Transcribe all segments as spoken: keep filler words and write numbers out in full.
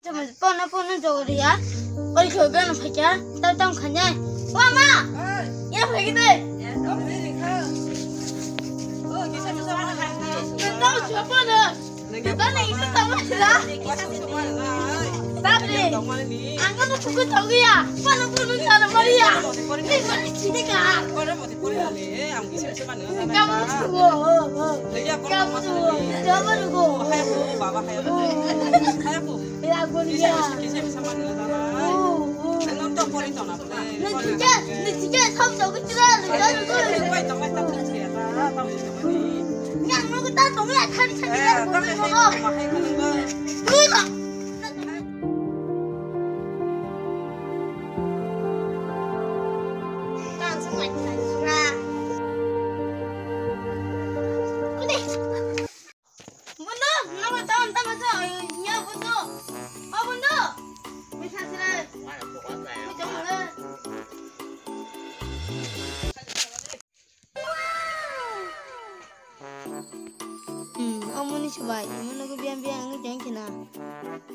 Pono pono jogriya. Oi khogano phakya. Tam tam khanya. Wa ma. Ya phagi de. Tam chwa pono. Kita ni itu sama sila. Tapi. Angkano suku togiya. Pono pono chana mariya. Ni mani chini ka. Kamu suku. Kamu suku. Kamu suku. Bondo, nogo tawon tamo sa, nya bondo. O bondo. Bisa sira. Bisa mula. Hmm, o muni subai, muni ko biang biang ngi jeng kina.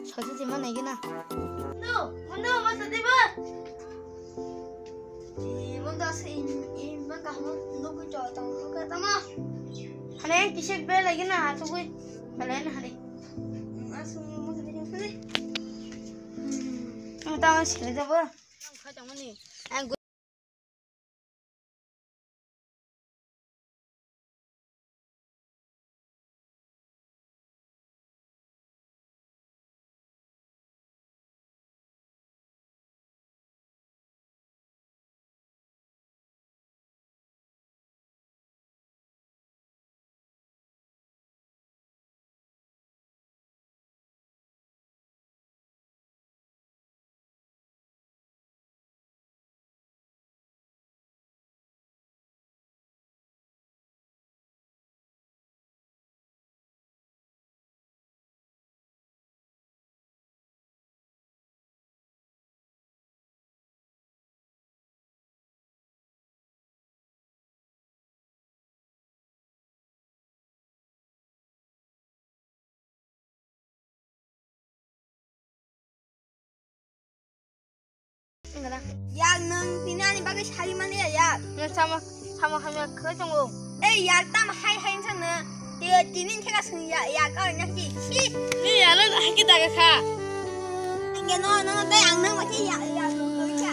Sosi sima nai kina. No, bondo, masa diba. Iman da se in, iman kahmo nukui chol tong nukui tama. Hane kisik be lagi na atugui. Bale na hane. Asung mo se dikhe. Hmm. Ang tama sile jabo. Ang kha tong ni. Ang Yak nwng tini ani bagwi sari mani ya yak. Nwng samo, samo hamya khe tongo. Ei yak tam hai hai wngsa nw. Tini theka swng ya yak ar nya ki. Ni ya no hai ki daga kha. Ang no no no tei ang nwng ma ki ya ya no no ya.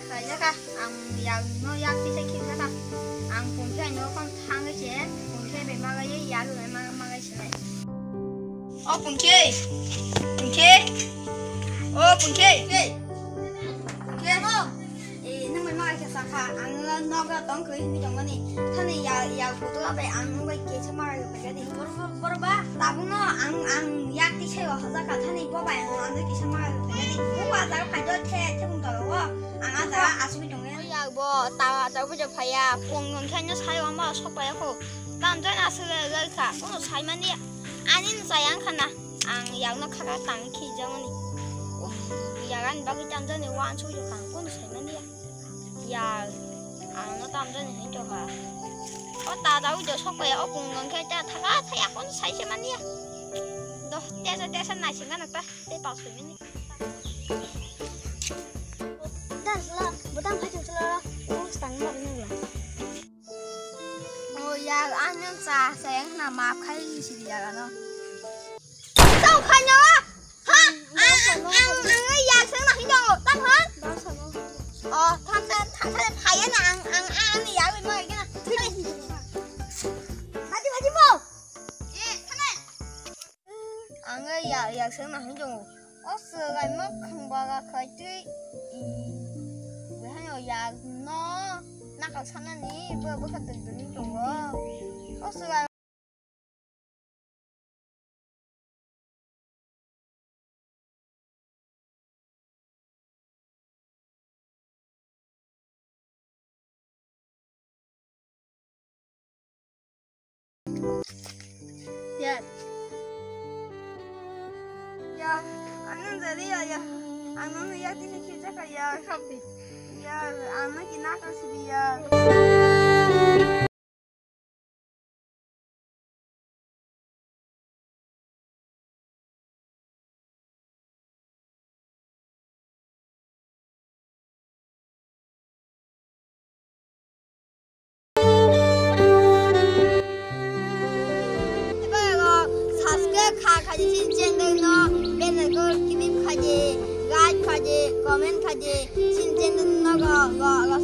Khaijaka, ang yakno yak tisai khibjaka. Ang pungkhe no kon thangwi se, pungkhe be magai yak be magai magai se. O pungkhe, pungkhe, o pungkhe, pungkhe. Eh, nwng bai magai khe sakha, ang nogo tong khe hinwi tongmani. Thani ya, ya photo bai ang nwng bai kisa magai khe paikha di. Bor, bor, bor ba? Tabukno ang, ang yak tisai o hojak kha thani bo bai ang, ang kisa magai khe paikha di. Bo ba jaga phai do the, the bung tolo o. Ang a jaga asugwi tongo. O yak bo ta, ta bujo phaiya, pung nwng khe no sai o ma sok phaiya kho. Tam jani aswk le le kha, kono sai mani ya. Ani no chaya wngkha na, ang yakno khaka tang khijakmani. Uff, yak ani bagwi tam jani wansuk jokha, ang kono sai mani ya. Ya, ang no tam jani hinwi tongkha. O ta ta ujo sok phaiya, o pung nwng khe ta thaka thaya kono sai se mani ya. Do, tesa tesa naising gana ta, tei pas sui mani. Bwtang sla, bwtang phai chwng sla, o stang ma ring la. O ya, ano cha, sa yang na ma khai si ya no. Tao khai no. Ha? Ang, ang, ang, ang ya sa na hin do, tam ha? O, tham, tham, tham, tham, phai na, ang, ang, ang, ang ya wi ma ya na. Hadi, hadi mo. Eh, tham. Ang ya, ya sa na hin do. O swkang mwkhang baga khai twi, i, bwhaino yakno nakal sanani bo bwkha twi twi tongo. O swkang. Ya. Ya, ano dari ya, ya. Ano ya tini kita kaya. Happy. Ya, ano kina kasi ya. Chini channel no bell icon click khaidi, like khaidi, comment khaidi, chini channel no go, go, go.